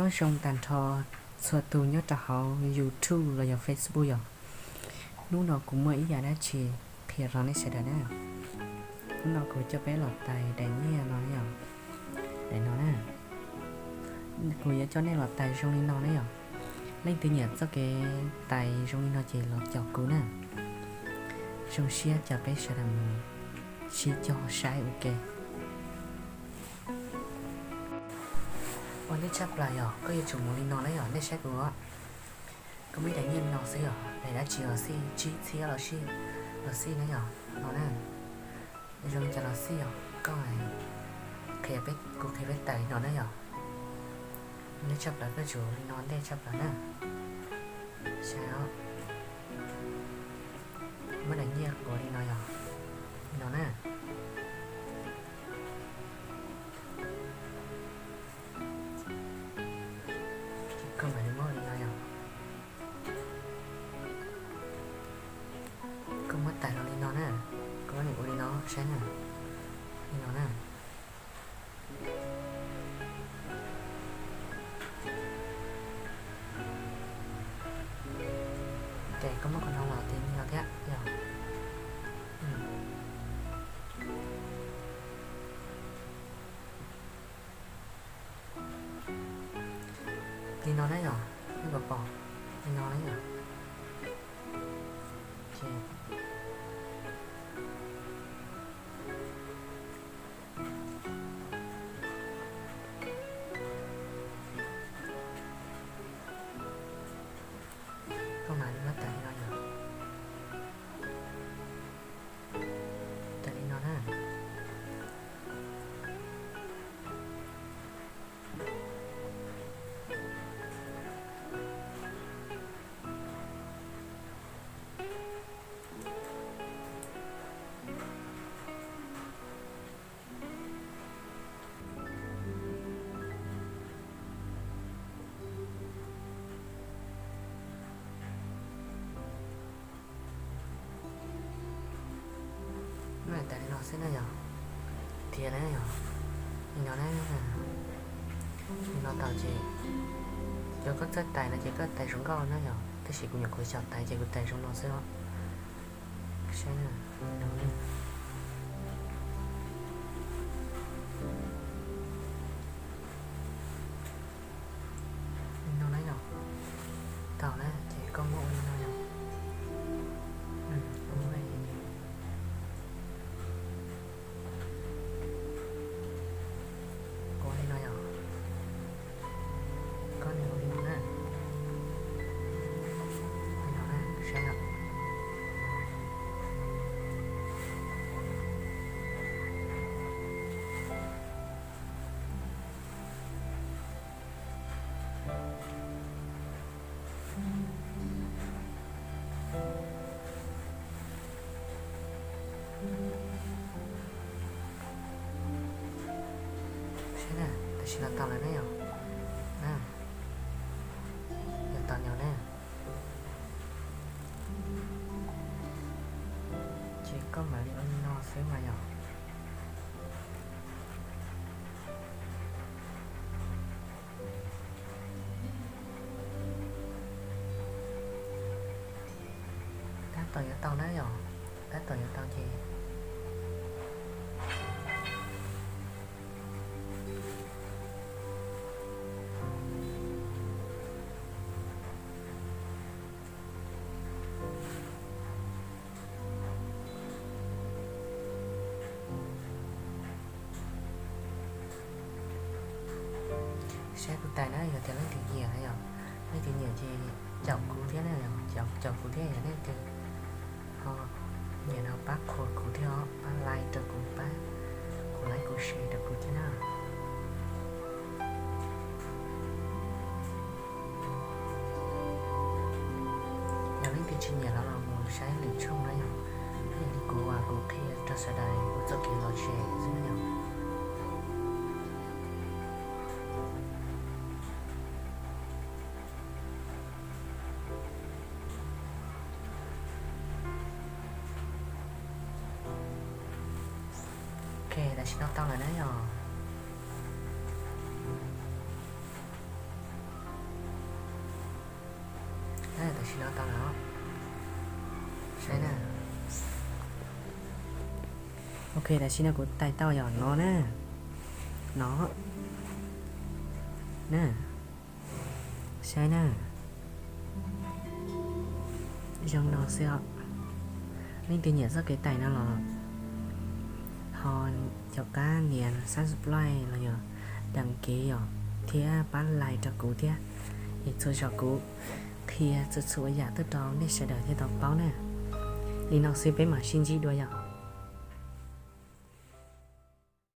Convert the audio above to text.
Nyob zoo tag nrho txhua tus nyob rau hauv YouTube los yog Facebook yom. Hnub no kuv muaj ib yam dab tsi qhia rau nej sawv daws na. Hnub no kuv coj peb los tais daim nyiaj no yom. Daim no na. Kuv yuav coj nej los tais zoo li no na yom. Leej twg nyiam txoj kev tais zoo li no ces los caum kuv na. Zoo siab caw peb sawv daws mus sib cog saib ua ke. Ua ntej tshaj plaws yog koj yuav tsum mus li no na yom, nej saib kuv. Koj muaj ib daim nyiaj no xwb yom, daim dab tsi los xij, tsib txhiab los xij, los xij na yom, no na. Zoo li cas los xij yom, koj qhia peb, kuv qhia peb tais li no na yom. Ua ntej tshaj plaws koj yuav tsum li no ntej tshaj plaws na. Saib os. Muab daim nyiaj quav li no yom, li no na. Ces koj mam li muab li no yom. Koj muab tais los li no na, koj muab ua li no saib na, li no na. Ces koj muab qhov no los tais li no thiab yom. Li no na yom, nej puas pom? Li no na yom. Ces koj mam li muab tais li no yom. Tais li no na. Tais li no xwb na yom. Tiag na yom. Li no na. Li no tau ces, yog koj txawj tais no ces koj tais zoo nkauj na yom, tab sis kuv nyuam qhuav xyaum tais ces kuv tais zoo no xwb os. Saib na, li no na. Li no na yom. Tau na ces koj muab ua li no yom. Ua li no yom. Koj nias ua li no na. Li no na, saib yom. Saib na, tam sim no tau lawm ne yom. Yuav tau nyob ne. Ces koj mam li ua li no xwb mas yom. Tab tom yuav tau na yom, tab tom yuav tau ces saib kuv tais na, yog tias leej twg nyiam na yom, leej twg nyiam ces caum kuv thiab na yom, caum kuv thiab yog leej twg ho nyiam no pab qhuas kuv thiab os, pab like rau kuv, pab kuv like kuv share rau kuv thiab na. Yog leej twg tsis nyiam los los mus saib lwm tshooj na yom, ib yam li kuv uas kuv qhia rau sawv daws kuv txoj kev lom zem xwb na yom. Ok, tam sim no tau lawm na yom. No tau no, saib na. Ok, tam sim no kuv tais tau yom, no na, no na, saib na. Zoo no xwb os. Leej twg nyiam txoj kev tais no los ho caum qab nias subscribe los yog đăng ký yom, thiab pab like rau kuv thiab, es txhua zaus kuv qhia txhua txhua yam tuaj rau nej sawv daws thiaj tau paub na. Li no xwb peb mam sib ntsib dua yom.